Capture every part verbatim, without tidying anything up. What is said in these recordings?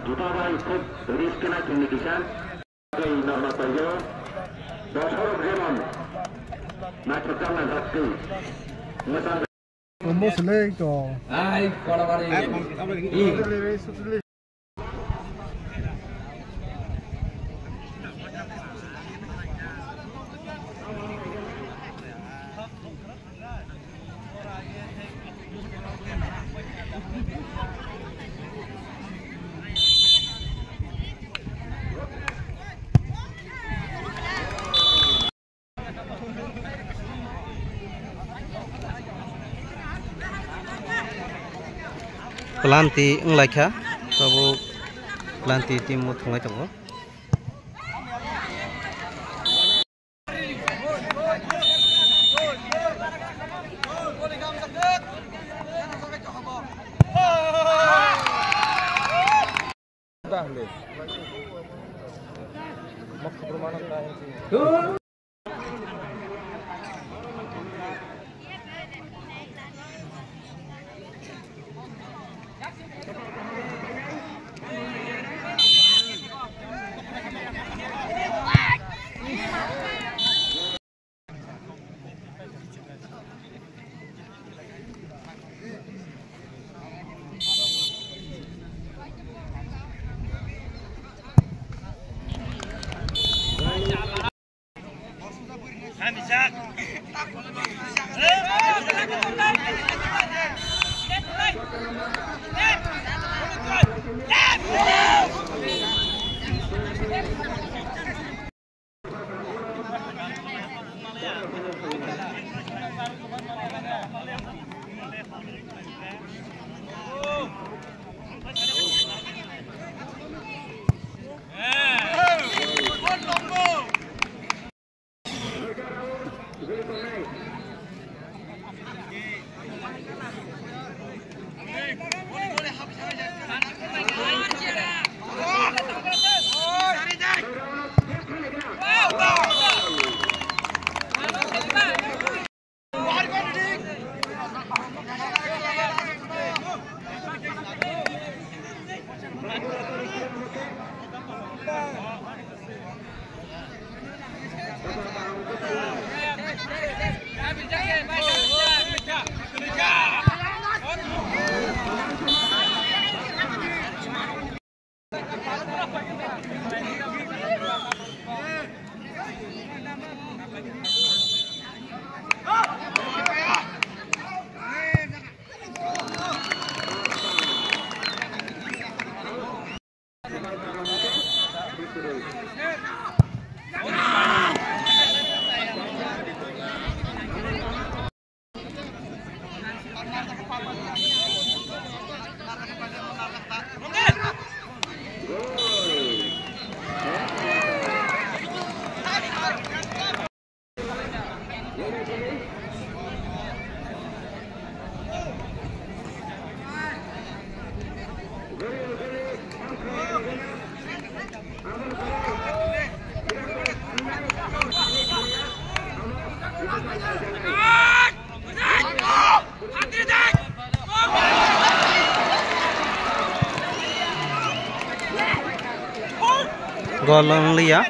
Juta bai khub risk kena chini kisa. Tei norma paio. Bosorok jemon naithok jang na jakti. Mwchang. Tomo selai to. Ai, kola bari. Planti wnglaikha, tabuk planti team o thwngwi tongo. Gol wng liya.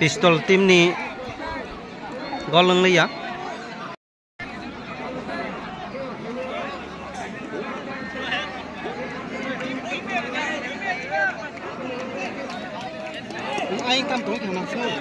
Pistol team ni gol wng liya. Ayang kam tong thang nang sini.